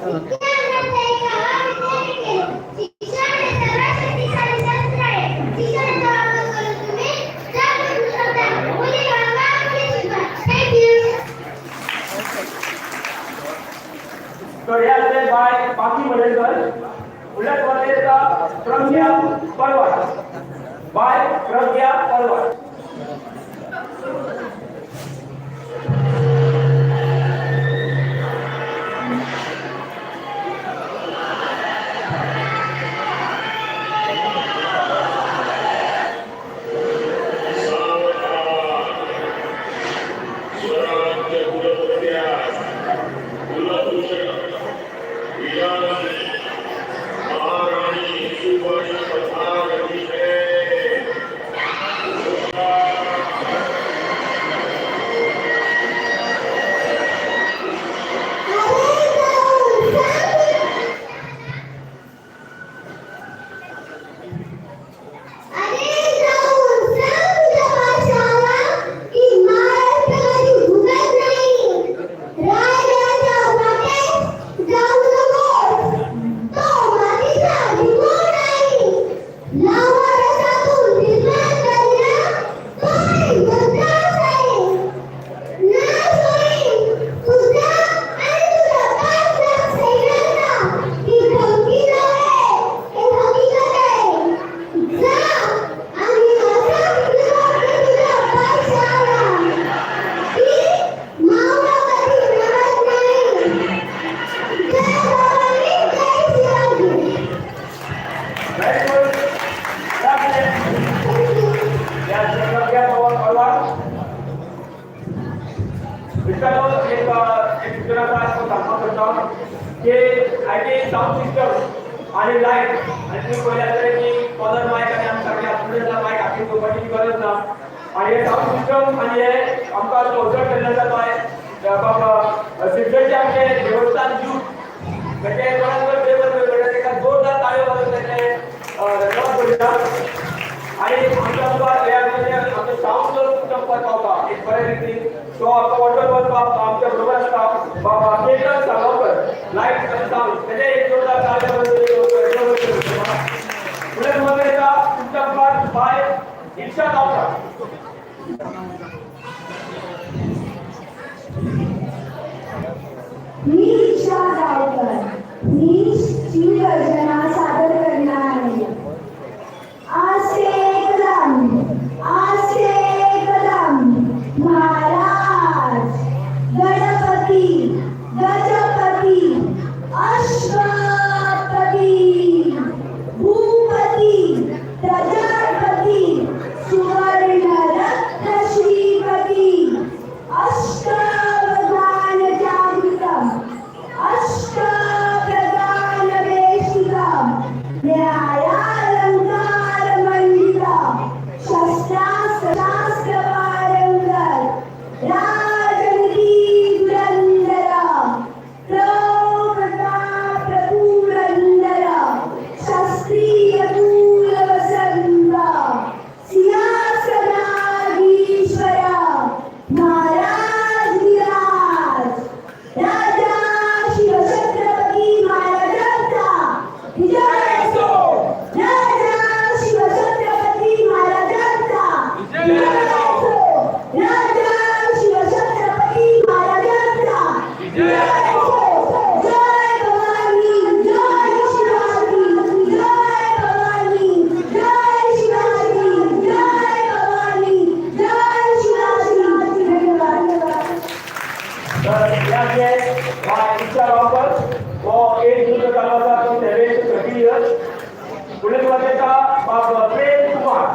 विज्ञान ग्रंथ एका विद्यार्थी केले. शिक्षण हे सर्वात शक्तिशाली शस्त्र आहे. शिक्षणाचा वापर करून तुम्ही जग बदलू शकता. मुली वाढवा, मुली शिकवा. Thank you. तर हे आसले बाय पाखी मडेकर. फुडल्या सुवातेर येता प्रज्ञा परवार, बाय प्रज्ञा परवार. स्वराज्य कुलपत्यास कुलभूषण विराजमान महाराणी येसुबाई पधारली है. अरे, जाऊन सांग तुझ्या बादशहाला की महाराष्ट्र कधी झुकत नाही. रायगडाच्या वाटेत जाऊ नकोस, तो मातीचा त्रिकोण नाही. लावा रसातून निर्माण झालेला तो एक गद्दार आहे. नाश होईल तुझा आणि तुझ्या 5 लाख सैन्याचा. ही धमकी नव्हे, हे हकीकत आहे. जा आणि असा निरोप दे तुझ्या बादशहाला की मावळा कधी मरत नाही. जय भवानी, जय शिवाजी. Very good. या प्रज्ञा पवार. मित्रांनो, एक एक सूचना आसा, सांगपाक सोदता की I T sound system आणि लायट आणि तुम्ही पळयले आसतलें की कॉलर मायक आनी आमी सगळे स्टुडंट्सांक मायक हातीन घेवपाची गरज ना. आनी हे सावंड सिस्टम आनी हे आमकां स्पॉन्सर केल्लें आसा बाय बाबा सिरसलचे आमचे देवस्थान यूथ. म्हणजे कोणाक देव, ताका जोरदार ताळयो मारून तांचे धन्यवाद करुया. आणि आमच्या मुखार हे आमचे आमचे साऊंड जो तुमच्या मुखार पावता एक बरे रितीन, तो आमचो वॉटर बाब आमच्या बरोबर आसता, बाबा केतन साळगांवकर, लायट आनी साऊंड. तेजे एक जोरदार ताळयो मारून. फुडें सुवातेर येता तुमच्या मुखार बाय इच्छा गांवकर. मी इच्छा गावकर. मी शिवगर्जना सादर करणार आहे. असे कदम, असे कदम, महाराज गणपती, गजपती, अश्वपती, भूपती, प्रजापती, सुवर्ण रत्न श्रीपती, अष्टावधान जागृतम, अष्टप्रधान वेष्टितम, न्यायालंकार मंडितम, शस्त्रास्त्र शास्त्र पारंगत, राजनीती धुरंधर, प्रताप पुरंदर, क्षत्रिय कुल वसंत, सिंहासनाधीश्वर, महाराज विराज, राजा शिवछत्रपती महाराजांचा विजय असो. राजा शिवछत्रपती महाराजांचा विजय असो. राजा शिवछत्रपती महाराजांचा विजय असो. जय भवानी, जय शिवाजी. जय भवानी, जय शिवाजी. जय भवानी, जय शिवाजी. धन्यवाद. तर हे आमचे बाय इच्छा गांवकर. हो एज ग्रुप चालू आसा तो 7 to 13 years. फुडले सुवातेर येता बाब प्रेम कुमार.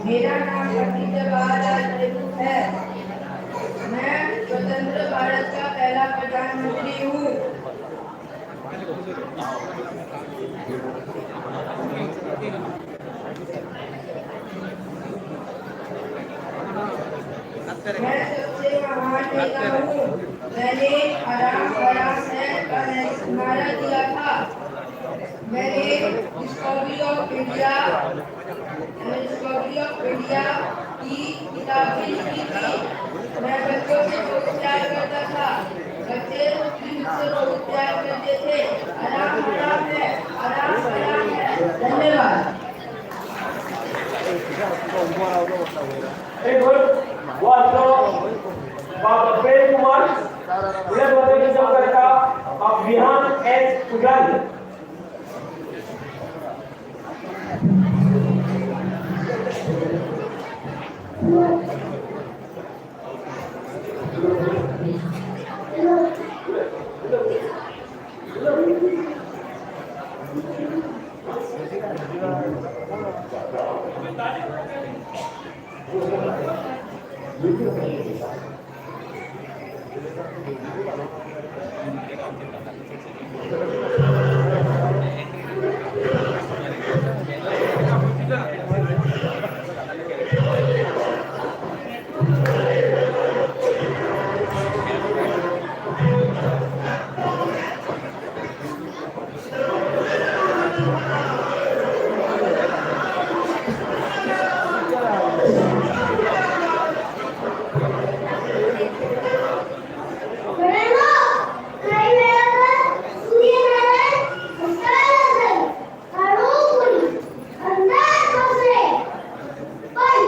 मेरा नाम पंडित जवाहरलाल नेहरू है. मैं स्वतंत्र भारत का पहला प्रधानमंत्री हूँ. मैं सबसे महान नेता हूँ. मैंने आराम आराम है का नारा दिया था। मैंने डिस्कवरी ऑफ इंडिया की किताब भी लिखी थी। मैं बच्चों से बहुत प्यार करता था, बच्चे भी मुझसे बहुत प्यार करते थे। आराम आराम है, आराम आराम है। धन्यवाद। Very good. वाचलो बाब प्रेम कुमार. फुडल्या सुवातेर करता बाब विहान एस पुजारी. मुलांनो, काही वेळातच सूर्यनारायण अस्ताला जाईल. काळोख होईल, अंधार पसरेल. पण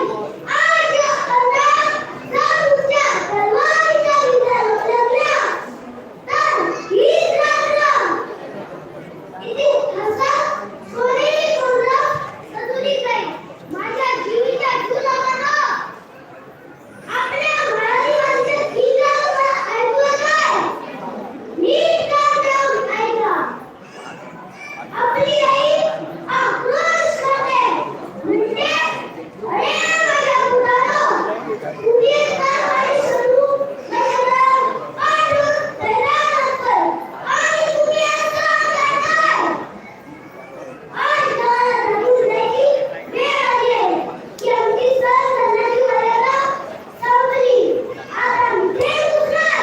आज या अंधारात जर तुमच्या तलवारीचा विजय लपला, तर हीच रात्र इतिहासात सोनेरी कोरं सजवली जाईल. माझ्या जीवीच्या जीव लावानो, आपल्या मराठीवादीच्या गीता तुम्हाला ऐकू काय? नीट कान लावून ऐका. आपली आई आक्रोश करते, म्हणते, अरे माझ्या मुलांनो, तुम्ही तलवारी शत्रू लष्करात पाठवून तयार असाल आणि तुम्ही असं करताय. आज जगाला दाखवून द्यायची वेळ आली आहे की आमची सहन करण्याची मर्यादा संपली. आता आम्ही थेट घुसणार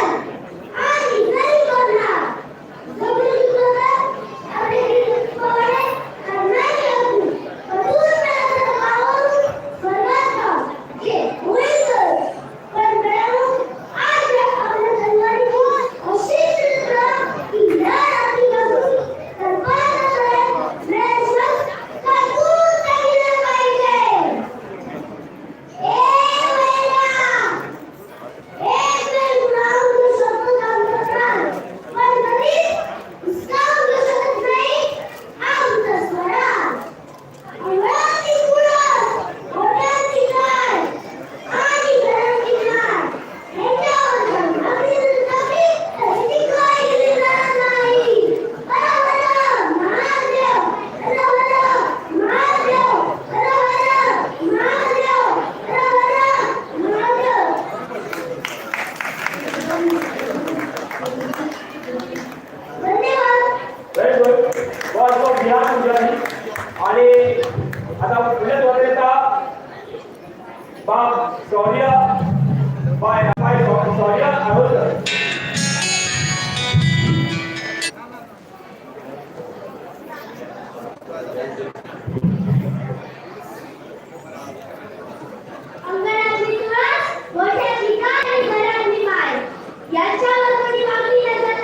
आणि नाही करणार. जमलं जिंकलं तर आपले पवाडे करणार लागू. कठोर प्रयासात पावरून स्वर्गात जा. जे होईल तर. पण मित्रांनो, आज आपल्या तलवारीची अशी स्थिती करा की या रात्रीपासून तलवार मिळाल्याशिवाय कापून टाकलं पाहिजे. ए वैऱ्या, एक वेळ गुलाम घेऊ शकतो आमचा प्राण, पण कधीच हिसकावून घेऊ शकत नाही आमचं स्वराज. आवळाची तुळस, गोट्यांची गाय आणि घरांची गाय ह्यांच्यावर जर मागणी जर टाकली, तर ती काय केली जाणार नाही. हर हर महादेव, हर हर महादेव, हर हर महादेव, हर हर महादेव. धन्यवाद. Very good. वाचलो विहान पुजारी. आणि आता फुडल्या सुवातेर येता बाब शौर्य बाय बाय शौर्य आरोलकर. अंगणातली तुळस, गोठ्यातली गाय आणि घरातली माय यांच्यावर कोणी वाकडी नजर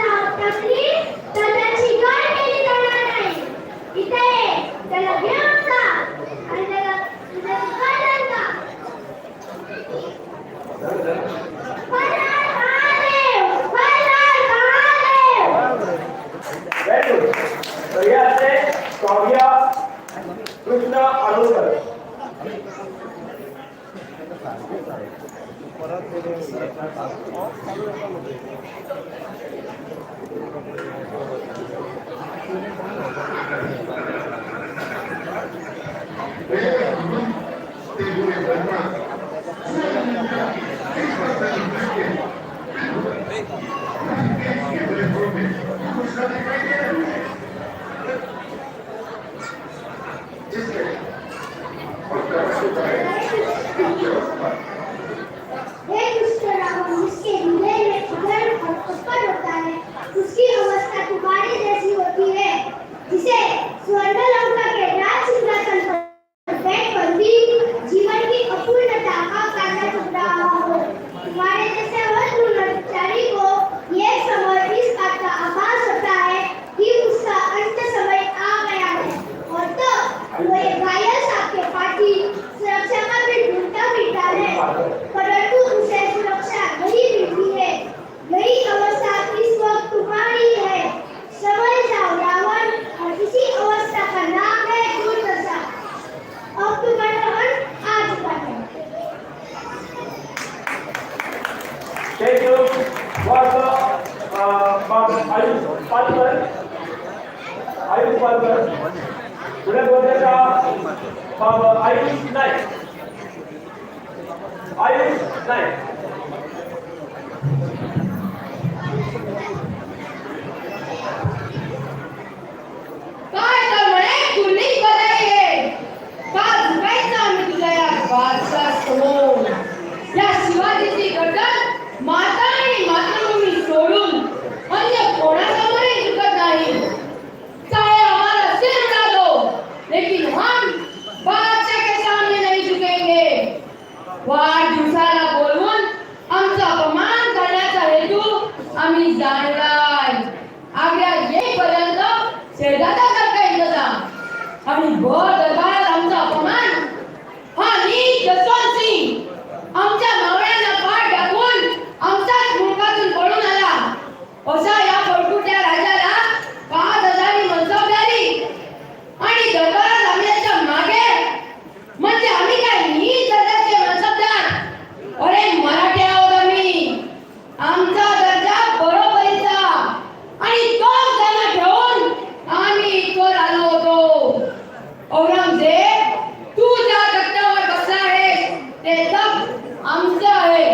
टाकली तर त्याची गाय केली जाणार नाही. इथे ये, त्याला घेऊन जा आणि त्याला त्याची गाय जा. हर हर महादेव, हर हर महादेव. Very good. तर हे असते शौर्य कृष्ण आरोलकर. हे दुष्ट रावण, जिसके हृदय में अधर्म और पालकर. फुडें सुवातेर आसा आयुष नायक. आयुष नायक. काय तर म्हणे कुली बधाई, का झुकायचं आम्ही तुझ्या या बादशाह समोर? या शिवाजीची गर्दन माता आणि मातृभूमी सोडून अन्य कोणासमोरही झुकत नाही. चाहे हमारा सिर उड़ा दो, लेकिन हम बादशाह के सामने नहीं झुकेंगे. वाढदिवसाला बोलवून आमचा अपमान करण्याचा हेतू आम्ही जाणलाय. आग्र्यात येईपर्यंत शehजादासारखा इंतजाम आणि भर दरबारात आमचा अपमान. हा नीच जसवंत सिंग आमच्या मावळ्यांना पाठ दाखवून आमच्याच मुलकातून पळून आला. अशा या पळकुट्या राजाला 5000 मनसबदारी आणि दरबारात आम्ही त्याच्या मागे, म्हणजे आम्ही काय नीच दर्जाचे मनसबदार? अरे, मराठे आहोत आम्ही. आमचा दर्जा बरोबरीचा आणि तोच त्यांना ठेवून आम्ही इथवर आलो होतो. औरंगजेब, तू ज्या तख्तावर बसला आहेस ते तख्त आमचे आहे,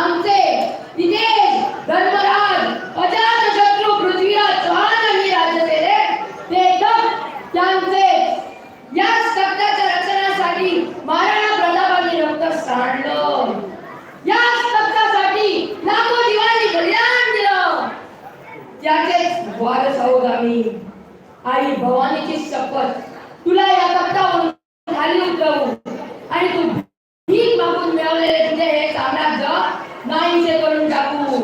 आमचे. इथेच धर्मराज अजातशत्रू पृथ्वीराज चौहान यांनी राज्य केले, ते तख्त त्यांचे. याच तख्ताच्या रक्षणासाठी महाराणा प्रतापांनी रक्त सांडलं. याच तख्तासाठी लाखो जीवांनी बलिदान दिलं. त्याचेच वारस आहोत आम्ही. आई भवानीची शपथ, तुला या तख्तावरून खाली उतरवू आणि तू भीक मागून मिळवलेले तुझे हे साम्राज्य नाहीसे करून टाकू.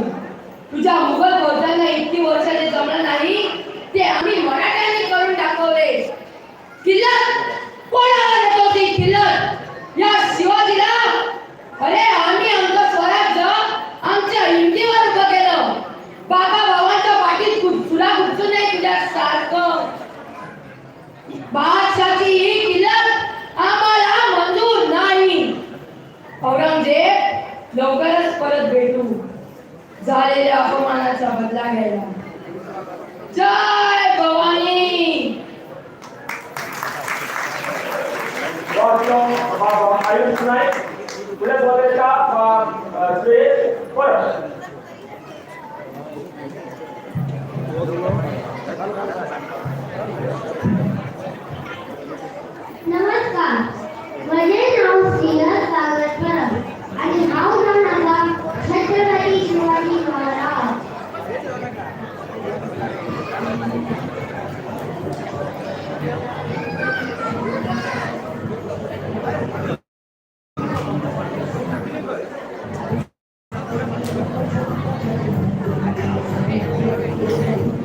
तुझ्या मुघल फौजांना इतकी वर्ष जे जमलं नाही ते आम्ही मराठ्यांनी करून दाखवले. किल्लत कोणाला देतो ती किल्लत? या शिवाजीला? अरे, आम्ही आमचं स्वराज्य आमच्या हिमतीवर उभं केलं, बाबा भावांच्या पाठीत तुला खुपसून नाही तुझ्या सारखं. बादशाची ही किल्लत आम्हाला मंजूर नाही. औरंगजेब, लवकरच परत भेटू झालेल्या अपमानाचा बदला घ्यायला. जय भवानी. तो आसलो आयुष नायक. फुडें सुवातेर आसा श्रेयस परब. नमस्कार, म्हजें नांव श्रेयस सागर परब आनी हांव जावन आसा छत्रपती शिवाजी महाराज.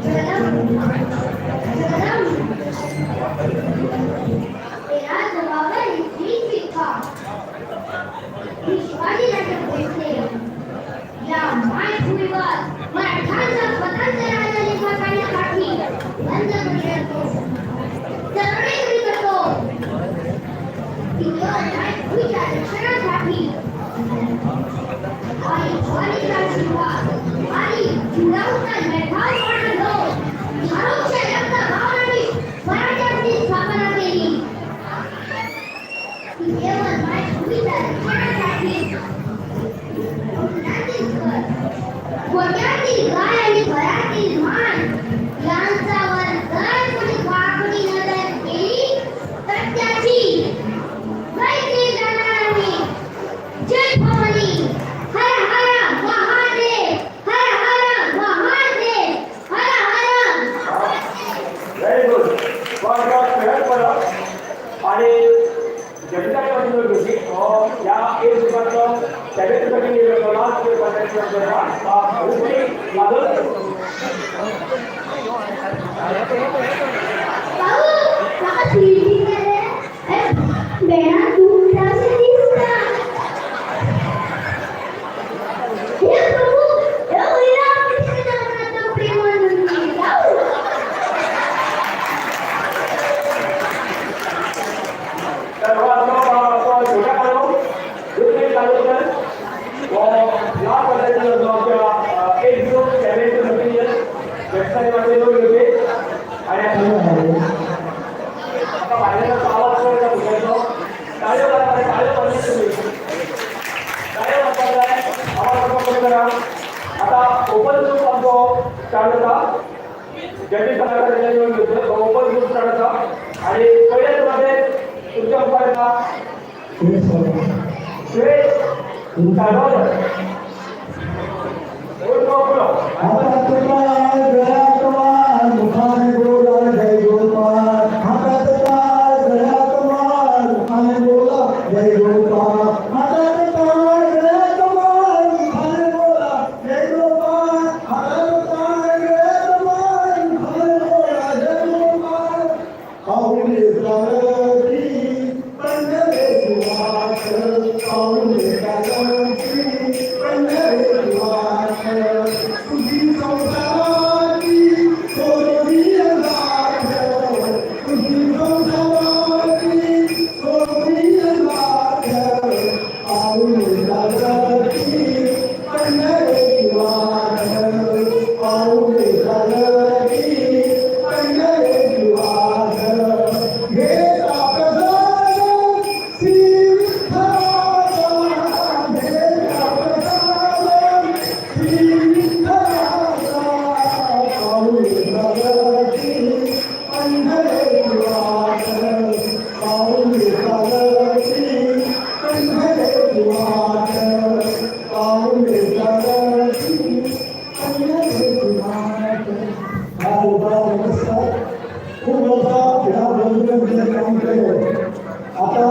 जगदम तेरा जबाबर इतली शिक्षा मी शिवाजी राजे भोसले या मायभूमीवर मराठ्यांचा स्वतंत्र राज्य निर्माण करण्यासाठी बंद करतो, चळवळी करतो. ती केवळ मायभूमीच्या रक्षणासाठी. आई भवानीचा आशीर्वाद आणि जिजाऊचा निर्धारपणा घेऊन धारोच्या रक्त भावनांनी स्वराज्याची स्थापना केली. ती केवळ मायभूमीच्या रक्षणासाठी. गोट्यातील गाय आणि घरातील मान यांच्यावर जर कोणी वाकडी नजर केली तर त्याची मैत्री जाणार नाही. जय भवानी. हर हर महादेव, हर हर महादेव, हर हर. Very good. तो आसलो श्रेयस परब आणि जनिताने वाटेन घेतली. ह्या एज ग्रुपांतलो सेव्हन्थ 13 year last year करता रुपणी माधव. भाऊ, म्हाका थ्री जालें. भेणां दुखता अशें दिसता. हे प्रभू, हे राम कृष्ण जगन्नाथ प्रेमानंदी. जाऊ. तर हो आसलो छोट्या कालो रुपणी कालोकर. हो लास्ट वर्साचो आमच्या age group 7 to 13 years website वाटेन घेवपी आणि साल्वादोर फुडो हातात ताळ गळ्यात माळ मुखाने बोला जय गोपाल. हातात ताळ गळ्यात माळ मुखाने बोला जय गोपाल. हातात ताळ गळ्यात माळ मुखाने बोला जय गोपाल. हातात ताळ गळ्यात माळ मुखाने बोला जय गोपाल. पाऊले चालती पंढरीची वाट, पाऊले चालती पंढरीची वाट. तुझी संसाराची सोडवी गाठ, तुझी संसाराची सोडवी गाठ. पाऊले चालती पंढरीची वाट, पाऊले चालती पंढरीची वाट. घेता प्रसाद श्री विठ्ठलाचा, घेता प्रसाद श्री विठ्ठलाचा. पाऊले चालती पंढरीची वाट, पाऊले चालती पंढरीची वाट, पाऊले चालती पंढरीची वाट. हा गोपाळ, नमस्कार. खूप मोठा ह्या बंधूने काम केलं. आता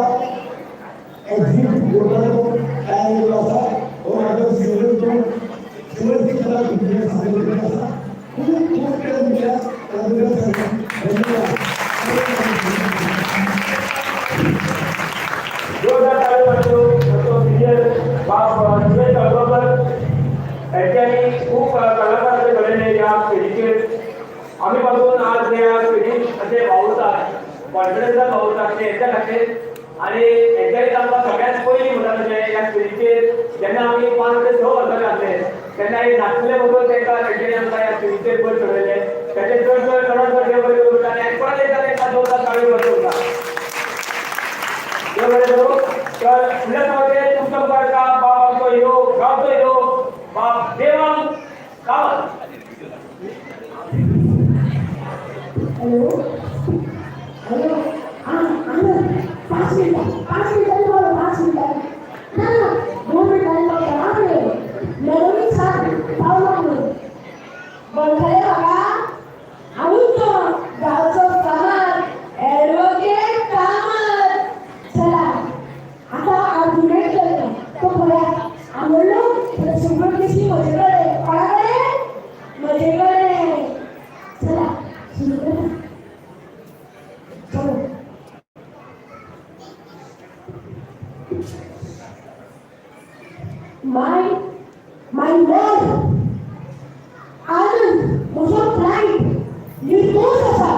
एक्झिट गोपाळ तयार केलो आसा. हो म्हाजो सिंगर, तो सिंगर त्याला सादर आसा. खूप खूप केलं तुमच्या धन्यवाद. जोरदार टाळ्यो मारच्यो आमचो सिनियर बाब सुरेश साळगांवकर. हेंच्यांनी खूब कलाकार घडयले ह्या स्टेजीचेर. आमी पासून आज ह्या स्टेजीर अशे वावुरतात, कॉन्फिडन्सान वावुरतात ते हेंच्या खातीर. आनी हेंच्यांनी आमकां सगळ्यांत पयलीं म्हणटा तशें ह्या स्टेजीचेर जेन्ना आमी 5 ते 6 वर्सां आसले तेन्ना एक नाचले बगर तांकां तेंच्यांनी आमकां ह्या स्टेजीचेर वयर चडयले. ताचे चड चड चडात चड देव बरें करूं आनी परत एकदां तांकां जोरदार टाळयो मारच्यो उरता. देव बरें करूं. तर फुडल्या सुवातेर तुमच्या मुखार आसा बाब आमचो हिरो, गांवचो हिरो, बाब देवांग कामत. हॅलो हॅलो, आनंद, 5 मिनटां, 5 मिनटांनी पावलो, 5 मिनटांनी ना ना, 2 मिनटांनी पावता. हा रे, मॅडमीक सांग पावलो म्हणून. वळखले म्हाका? हांवूच तो गांवचो फामाद एडवोकेट कामत. चला, आतां आर्ग्युमेंट करता तो पळयात. आवडलो जाल्यार सगळ्यो केसी म्हजे कडेन. कोणा कडेन? म्हजे कडेन. चला, सुरू करा, चलो. My lord, आनंद म्हजो क्लायंट निर्दोश आसा.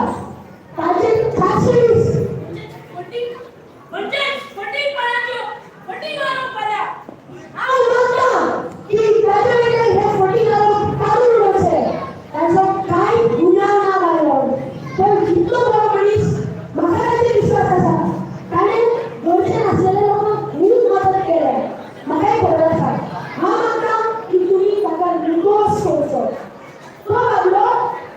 ताचे खासवीस म्हणजेच फटींगपणाच्यो फटींग आरोप आल्या. हांव मानता की ताचे वयल्यान हे फटींग आरोप काडून उडोवचे. ताचो कांय गुन्यांव ना बायलो. तो इतलो बरो मनीस, म्हाका ताचेर विश्वास आसा. ताणें गरजे नासलेल्या लोकांक खूब मदत केल्या, म्हाकाय खबर आसा. हांव मानता की तुमी ताका निर्दोश करचो. तो बाबलो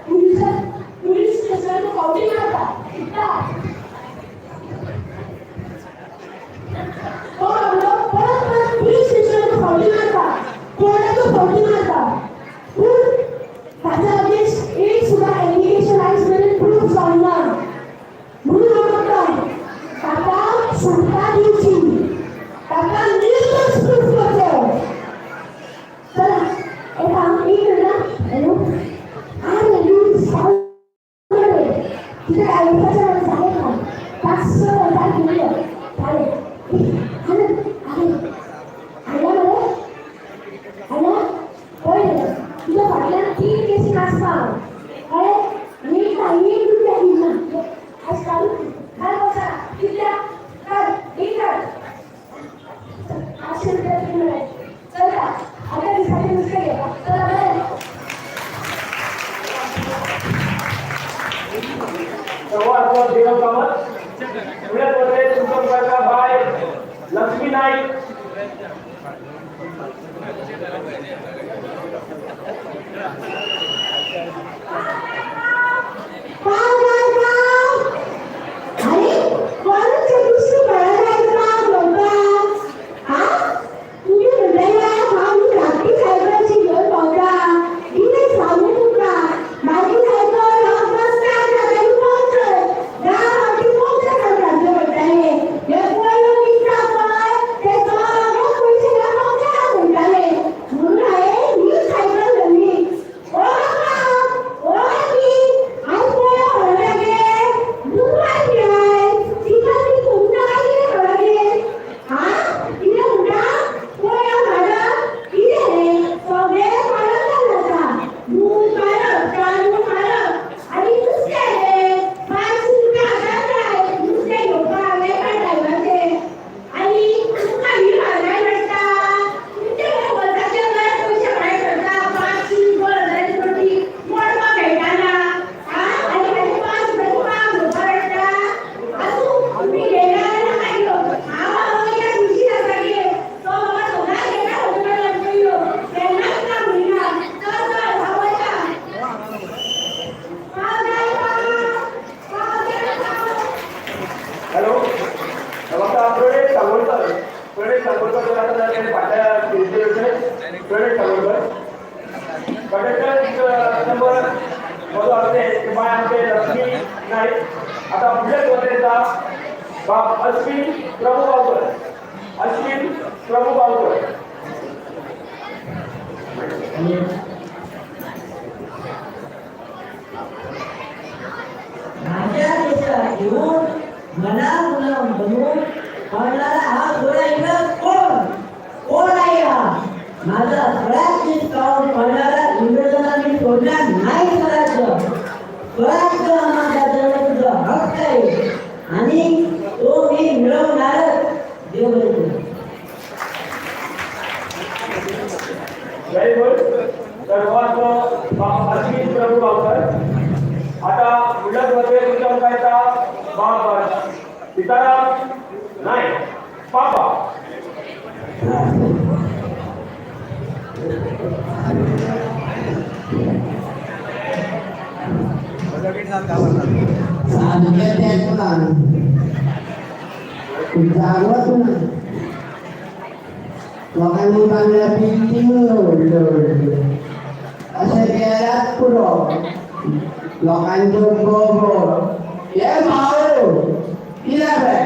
पुलिसां पुलीस स्टेशनार तो फावटी मारता चित्ता. तो बाबलो परत परत पुलीस स्टेशनार फावटी मारता, कोर्टाचो फावटी मारता, पूण ताच्या अगेन्स्ट एक सुद्दां एलिगेशन आयज मेरेन प्रूफ जावंक ना. म्हणून हांव म्हणटा, ताका सुटका दिवची, ताका निर्दोश प्रूफ करचो. चला, येता एक मिनिट. हॅलो, आरे लुईस, पावलो रे. तुझ्या ड्रायव्हराच्या झाले का? 5-6 हजार घेऊन ये. चालेल. आनंद, अरे हाडला मरे, हाडला. पळय रे, तुज्या फाटल्यान 3 केसी नाचता हांव. कळ्ळें? एक ना एक रुपया दिना आयज. काडून काड वचा. कितल्या काड, एक काड. 500 रुपया दिले मरे. चलता, आता दिसाचें नुस्तें घेता. चला, बरें. तर हो आसलो देवांग कामत. फुडल्या सुवातेर तुमच्या मुखार आसा बाय लक्ष्मी नाईक. काय काय काय? अरे, कोणाच्या दुसरं कळायला काय म्हणता? हा, तुम्ही म्हणताय. नाईक. आता फुडल्या सुवातेर येता बाब अश्विन प्रभू गांवकर. अश्विन प्रभू गांवकर. माझ्या देशात येऊन मला गुलाम बनवून पडणारा हा गोरा इंग्रज कोण कोण आहे हा? माझा सगळ्यात काऊन पडणारा इंग्रजांना मी सोडणार नाही. स्वराज्य, स्वराज्य हा माझा जन्मसिद्ध हक्क आहे आणि तो मी मिळवणारच. देव बरे. Very good. तर हो आसलो बाब अश्विन प्रभू गांवकर. आता फुडल्या सुवातेर तुमच्या मुखार येता बाब सीताराम नायक पापा. सारकें तेंकलां, जागोच ना. लोकांनी बांदल्या बिल्डिंग व्हडल्यो व्हडल्यो, अशें गेल्यात पुरो लोकांच्यो गोबो. हे भाऊ कितें रे,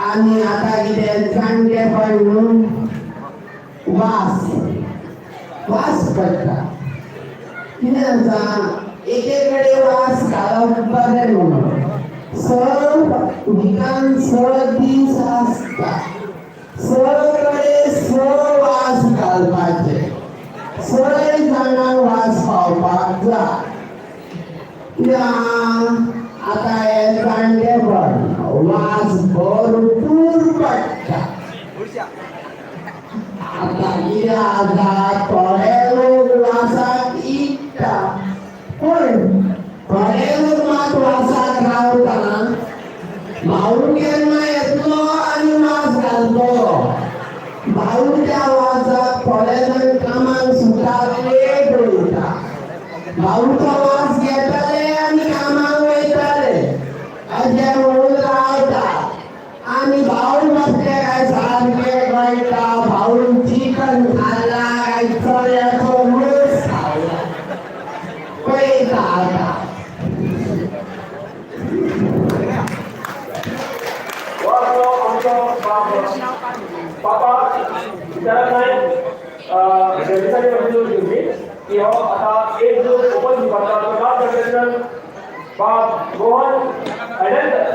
आनी आतां कितें जाणटेपण न्हू, वास वास पडटा. कितें आसा, एके कडेन वास घालप बरें म्हणून स विकान 6 दीस आसता, स कडेन 6 वास घालपाचे, 6 जाणांक वास पावपाक जाय. कित्याक आतां हें जाणटेपण, वास भरपूर पडटा. आतां कितें आसा, थोडे लोक वासाक इकता, पूण थोडे लोक मात वासाक रावता. भाऊ केन्ना येतलो आनी वास घालतलो. भाऊ त्या वासाक थोडे जाण कामाक सुद्दां लेट वयता. भाऊचो वास घेताले आनी कामाक वयताले, अशें म्हणून रावता. आनी भाऊ बसले काय सारकें कळटा, भाऊन चिकन खाल्ला काय चण्याचो रोस खाल्ला पळयता. आतां हो आसलो आमचो बाब पापा सीताराम नायक. जर्नीसाठी प्रतिनिधी दिवपी की हो आतां एक जो ओपन दिवपाचो तो लास्ट कंटेस्टंट बाब रोहन अडलकर.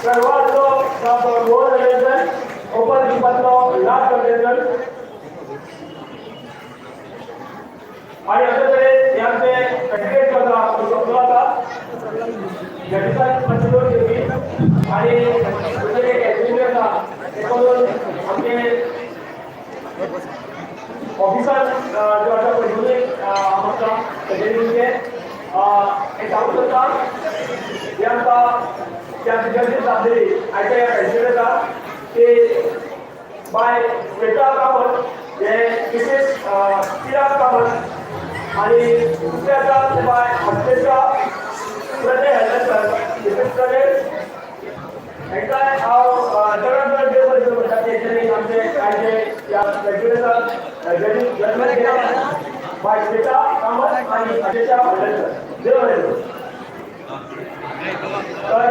तर हो आसलो बाब रोहन अडलकर, ओपन दिवपाचो लास्ट कंटेस्टंट. आणि अशे तरेन हे आमचे कॅन्डिडेट आसा तो सोंपलो आसा. जर्नीसान मातशें लोड घेवपी आणि दुसरे एक एडमिन आसा ते करून आमचे ऑफिसान जो आसा पळय दोनूय आसा तेजेर हें सांगूंक सोदता. हे आमकां जे आमची जर्नीस आसलेली आयच्या ह्या फॅसिलिटी आसा ते बाय श्वेता कामत, हे मिसेस चिराग कामत. आणि दुसरे आसा ते बाय हर्षेशा प्रणय हळदणकर, मिसेस प्रणय. हांकां हांव चडांत चड देव बरें करूं म्हणटा. तेंच्यांनी आमचे आयचे ह्या फॅसिलिटीसान जल्म केला बाय श्वेता कामत आणि हर्षेशा हळदणकर. देव बरें करूं. तर